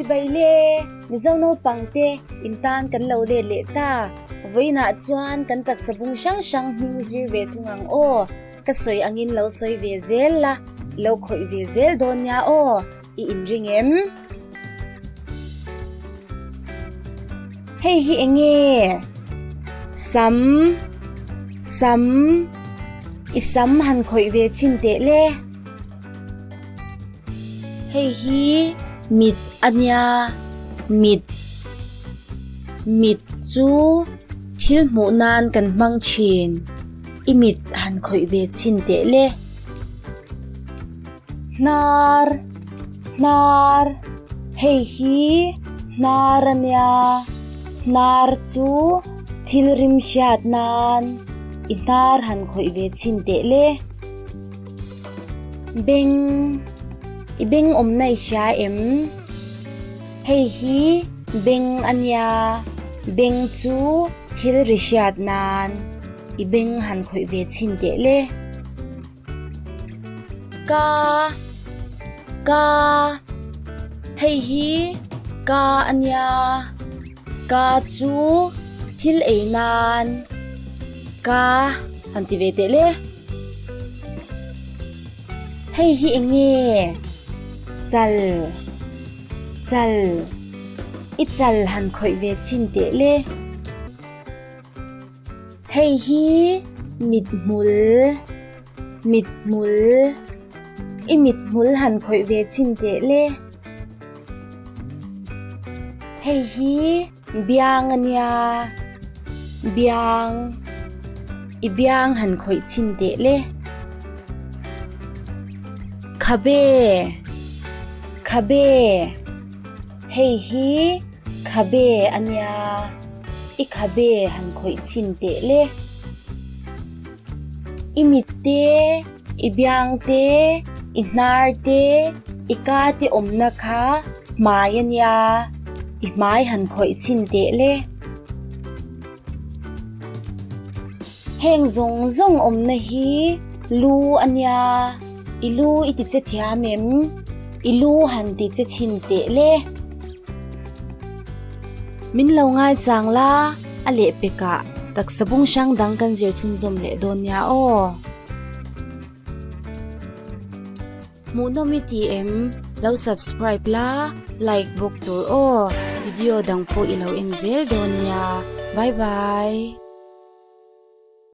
Chibai le, Mizo naupangte in tan kan lo let leh ta. Vawiinah chuan kan taksa bung hrang hrang hming zir ve thung ang aw. Ka sawi angin lo sawi ve zel la, i lo khawih ve zel dawn nia aw, i inring em? Hei hi eng nge? Sam, sam, i sam han khawih ve chhin teh le. Hei hi mit a nia, mit, mit chu thil hmuh nan kan hmang thin. I mit han khawih ve chhin teh le. Hnar, hnar, hei hi hnar a nia, hnar chu thil rim hriat nan i hnar han khawih ve chhin teh le. Beng, i beng awmna i hria em? Hei hi beng a nia, beng chu thil ri hriat nan i beng han khawih ve chhin teh le. Ka, ka, hei hi ka a nia, ka chu thil ei nan ka han ti ve teh le. Hei hi eng nge? Chal, chal, i chal han khawih ve chhin teh le. Hei hi mithmul, mithmul, i mithmul han khawih ve chhin teh le. Hei hi biang a nia, biang, i biang han khawih chhin teh le. Khabe, khabe, hei hi khabe a nia. I khabe han khawih chhin teh le. I mit te, i biang te, i hnar te, i ka te awmna kha hmai a nia, i hmai han khawih chhin teh le. Heng zawng zawng awmna hi lu a nia, i lu i ti che thiam em? I lu han ti che chhin teh le. Min lo ngai chang la, a lehpekah taksa bung hrang dang kan zir chhunzawm leh dawn nia aw. Hmuhnawm i ti em? Lo subscribe la, like bawk tur aw. Video dang pawh i lo en zel dawn nia. Bye bye.